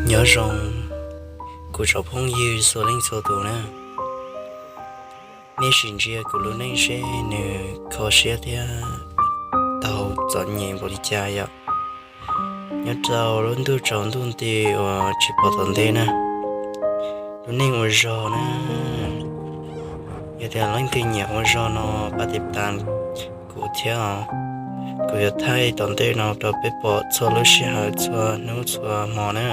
Nyob zoo kuv cov phooj ywg txhua leej txhua tus na, nej sim ntsia kuv lub neej seb nws kho siab thiab tau txom nyem npaum li cas yom. Nyob rau lub ntuj tsaus ntuj nti uas tsis pom tom ntej na, lub neej ua zog na, yog tias leej twg nyiam ua zog no pab tiv tas kuv thiab os. Kuv yuav thaij tom ntej no rau peb pom txhua lub sij hawm txhua hnub txhua hmo na.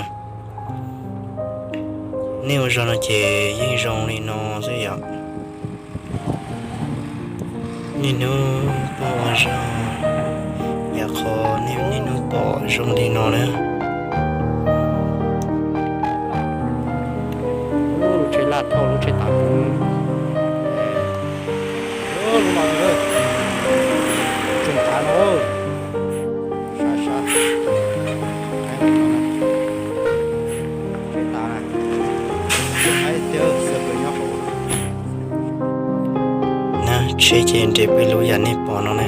Nej ua zog no ces yeej zoo li no xwb yom. Niaj hnub tuaj ua zog, yam qhov nej niaj hnub pom zoo li no na. Lub tsheb laj thauj lub tsheb tav, lub no tseem tav no, sab sab, tsheb tav na, na tsheb ces nres peb lub yam nej pom no na.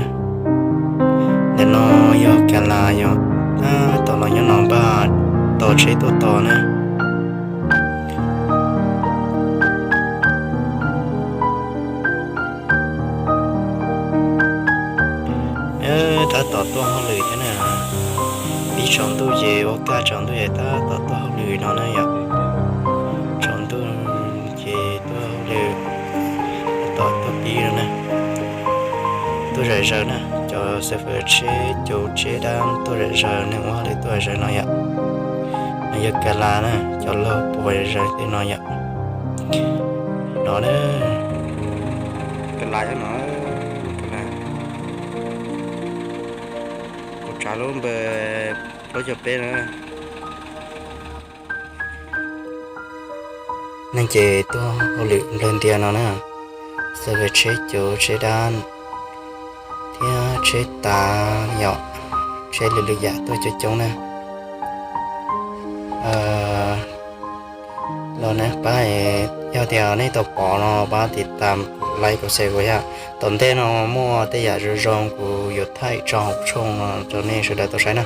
Ntawm no yog kas las yog tab tom los nyob no npaj tos tsheb tuaj tos na. Tab tom tuaj hauj lwm thiab na, pib tsaus ntuj ces ua kaj tsaus ntuj ces tab tom tuaj hauj lwm no na yom. Tsaus ntuj ces tuaj hauj lwm, tab tom tuaj pib no na. Tuaj zom zaws na, cov xav fawm tsheb cuv tsheb dab tuaj zom zaws, neeg ua hauj lwm tuaj zom zaws no yom. No yog kas las na, cov laug puas zom zaws tej no yom. No na, kas las no, kuv tsav lub npawb plaub caug peb na. Neeg ces tuaj hauj lwm nplawg ntias no na, xav fawm tsheb cuv tsheb dab thiab tsheb tav yom, tsheb lwm lwm yam tuaj coob coob na. Los na pab, yog tias nej tau pom no pab tiv tas kuv, like kuv, share kuv thiab. Tom ntej no muaj tej yam zoo zoo kuv yuav thaij tso hauv tshooj no rau nej sawv daws tau saib na.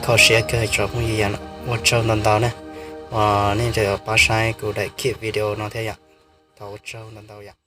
Kho siab kawg tsoom phooj ywg, ua tsaug ntau ntau na uas nej pab saib kuv daim video no thiab yom. Thov ua tsaug ntau ntau yom.